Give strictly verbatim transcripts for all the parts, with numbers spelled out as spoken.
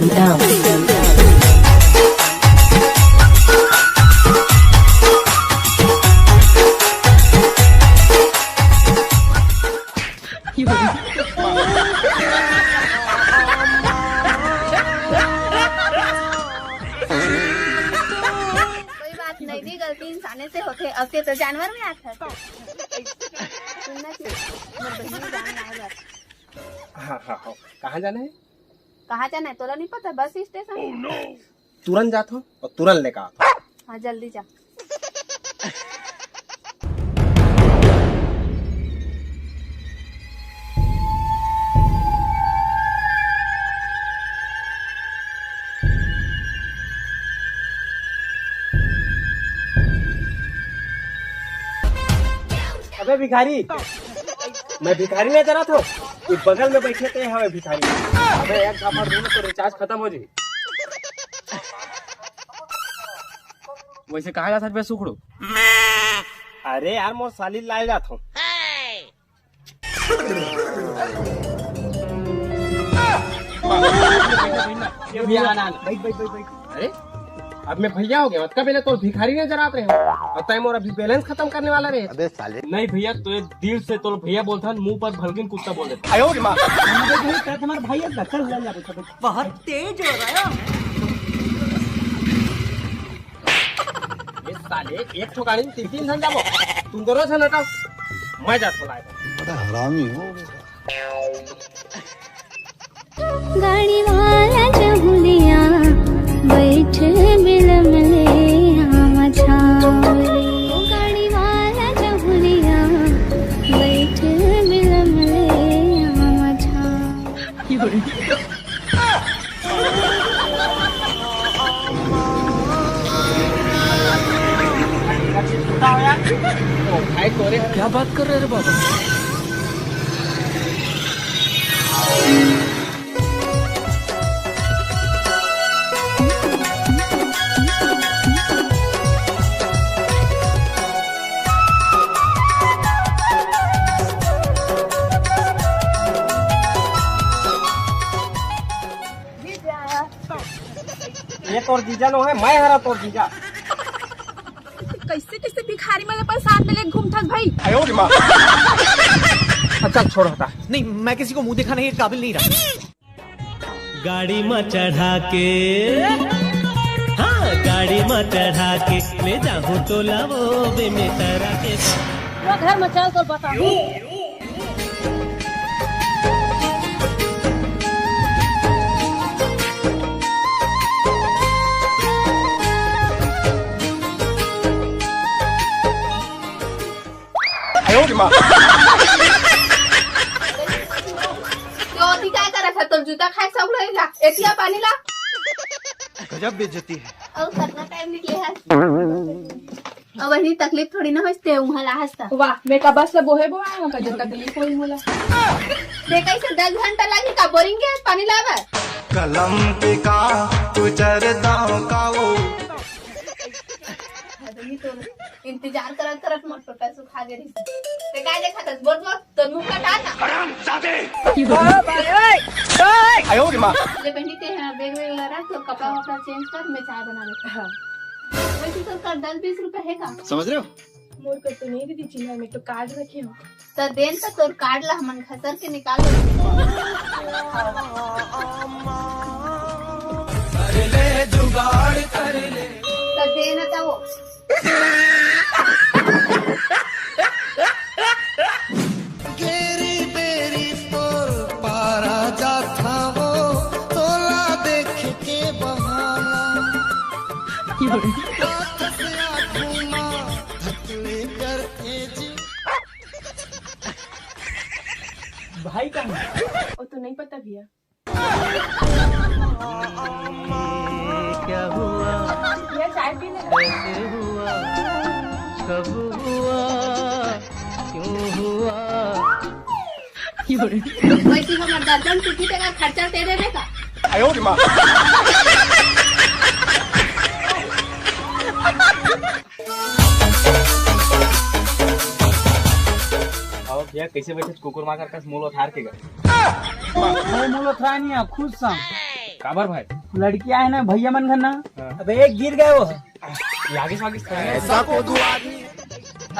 Down. कोई बात नहीं, भी गलती इंसाने से होथे, अब ते तो जानवर में आथे। सुनना चाहिए, मोर बहिनी जान आए बर। हाँ, हाँ, हाँ। कहाँ जाना है? कहाँ जाना है? तोला नहीं पता, बस स्टेशन। तुरंत जात हो और तुरंत लेकर आत हो। हाँ, जल्दी जा। अबे भिखारी, मैं भिखारी नइ जानत हँव, ये बगल में बैठे ते हवे भिखारी। अबे एक झापड़ दूँ ना तो रिचार्ज खतम हो जाही। वइसे कहाँ जात हस बे सुखड़ू? अरे यार, मोर साली लाए जात हँव। ये भैया, आना, आना। बैठ, बैठ, बैठ, बैठ। अरे, अब मैं भैया हो गया, अतका पहले तो भिखारी नइ जनात रहे, अउ तैं मोर अभी बैलेंस खतम करने वाला रहे। अबे साले। नहीं भैया, तो ये दिल से तो भैया बोलथन, मुंह पर भलकिन कुत्ता बोल देथे। आयो रे माँ। अरे भाई, तेरा तुम्हारा भाई है, चल, ले जा, चल। बहुत तेज हो रहा है। ये साले, एक ठो गाड़ी में तीन, तीन झन जाबो। तुम दोनों झन हटो, मैं जात हँव लाए। बड़ा हरामी हो बेटा। गाड़ी वाला जहुलिया, बैठ बिलम ले आवा छाँव ले। गाड़ी वाला जहुलिया, बैठ बिलम ले आवा छाँव। क्या बात कर रहे रे बाबा? ये तोर जीजा नो है, मैं हरा तोर जीजा। कइसे कइसे भिखारी मन अपन साथ में लेके घूमथस भाई? अच्छा छोड़ हटा। नहीं, मैं किसी को मुंह दिखाने के काबिल नहीं रहा। गाड़ी में चढ़ा के, हाँ, गाड़ी में चढ़ा के ले जाहूँ टोला वो बेमेतरा के। वो घर में चल तो बताऊँ। आयो रे माँ। तो ओती काय करत है? तोर जूता खाए सब लगेगा। एतिया पानी ला। गजब बेइज्जती है। और कितना टाइम निकले है? अब वही तकलीफ थोड़ी ना होइस ते उहाँ ला हँसता। वाह, मैं का बस ला बोहे बोहाए हँव का जो तकलीफ होई मोला। ते कइसे दस घंटा लागी का बोरिंग के पानी लाबर? कलम पे का तू चरदाओ का वो। इंतजार करत करत मोर टोटा सुखा गे रहिस। ते काय देखत हस? बोल बोल, तोर मुंह कटा ना। हरामजादे। आयो रे माँ। ले बहिनी ते ह बैग वैग ला रख, तोर कपड़ा वपड़ा चेंज कर, मैं चाय बना लेथँव। हाँ। वइसे तोर कर दस बीस रुपया हे का? समझ रहे हो? मोर कर तो नहीं दीदी चिल्लर, मैं तो कार्ड रखे हँव। त देन त तोर कार्ड ला हमन खसर के निकाल लेथँव। त देन त वो। घेरी बेरी तोर पारा जाथा वो, तोला देख के बहाला। हाथ से आँखों मा धकले करथे जी। भाई कहाँ है? वो तो नहीं पता भैया। क्या हुआ? भैया, चाय पी ले। कैसे हुआ? कब हुआ? क्यों हुआ? वइसे हमर दर्जन टिकट अगर खर्चा दे देबे का? आयो रे माँ। अउ भैया, कइसे बइठे कुकुर माकर कस मुँह ओथार के गा? मैं मुँह ओथार नहीं, खुश हँव। काबर भाई? लड़की आए ना भैया मन घर ना। हाँ। अबे एक गिर गए वो। लागिस वागिस खाए। ऐसा को दो आदमी।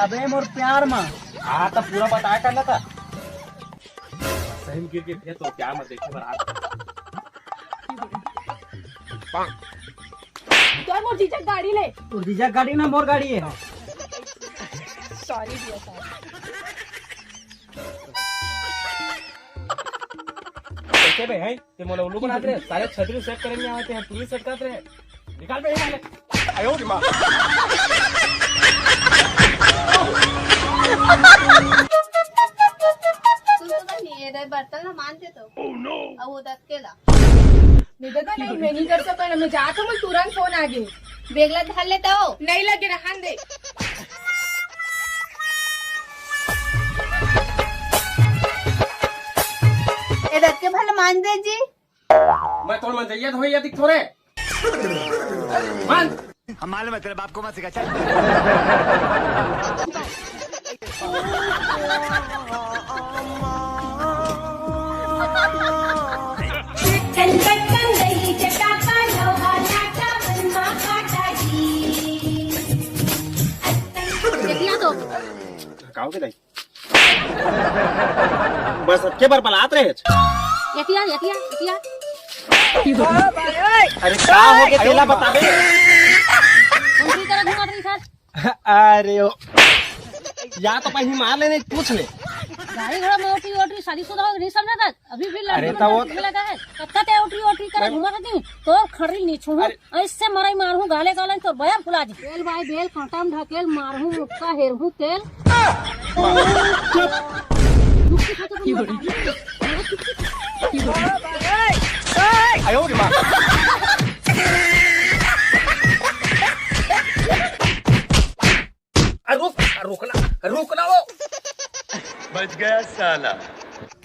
अबे मोर प्यार मा। हाँ, तो पूरा बताया करना था। सही में गिर के फिर तो प्यार मत देखे बरात। तोर मोर जीजा गाड़ी ले। तोर जीजा गाड़ी ना, मोर गाड़ी है। सॉरी भैया, सॉरी। कैसे बे हैं? ते मोला उल्लू बनात रहे, साले छतरी सेट करे नहीं आते हैं, पुलिस सटकात रहे। निकाल बे, निकाल। आयो रे माँ। तू तो नहीं, ये दे बर्तन ना मानते तो। Oh no। अब वो दत के ला। नहीं दादा, नहीं, मैं नहीं कर सकता ना, मैं जाता हूँ, तुरंत फोन आ गए। बेगला धर लेता हो। नहीं लगे, रहन दे। ए दत के भला मान दे जी। मैं तोर मंजैया धोइया दिख थोरे। मान। हम मालूम है तेरे बाप को मत सिखा, चल। देखिया तो। काओ के दाई? बस अब के बार बलात रहे। एतिया, एतिया, एतिया। अरे का हो गया, तेला बताबे। कौन सी तरह घुमा रही सर? अरे ओ, या तो पहली मार लेने, पूछ ले। गाड़ी घोड़ा में ओटी ओटी शादीशुदा हो, नहीं समझा था? अभी भी लड़की अरे, तो वो लगा है। कत्ता ते ओटी ओटी करे घुमा रहती, तो खड़ी नहीं छू। अरे, ऐसे मराई मारू गाले गाले तो बया फुला दी। बेल भाई बेल, कांटा में ढकेल, मारू मुक्का हेरू तेल। आयो रे माँ। आ, रुक, आ, रुकना, रुकना वो। बच गया साला।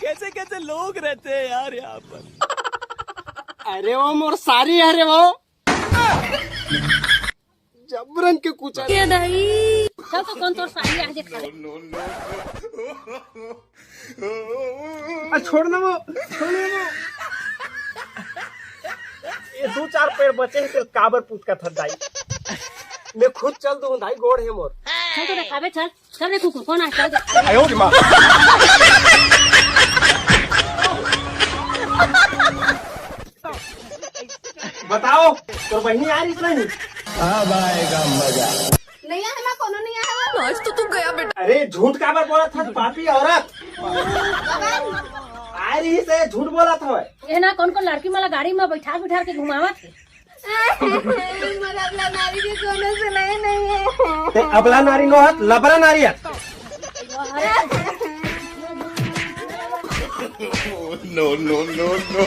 कैसे कैसे लोग रहते हैं यार यहाँ पर। अरे वो मोर सारी है रे वो। जबरन के कुछ ये दाई। चल तो कौन तोर सारी आज खा ले। आ, छोड़ ना वो, छोड़ ना वो। ये दो चार पैर बचे हैं, तेल काबर पूत का था दाई। मैं खुद चल दूँ दाई, गोड़ है मोर। चल तो देखाबे, चल। चल रे कुकुर, कौन आ? चल दे। आयो रे माँ। बताओ, तोर बहिनी आ रही नहीं? अब आएगा मजा। नहीं आए ना, कोनो नहीं आए। आज तो तू गया बेटा। अरे झूठ काबर बोलत हस पापी औरत? आ रही से झूठ बोलत हवे। ये ना कौन कौन लड़की मला गाड़ी में बैठा बैठा के घुमावत हे। मोर अबला नारी के कोनो सुनाई नहीं है। ते अबला नारी नो हत, लबरा नारी हत। No, no, no, no।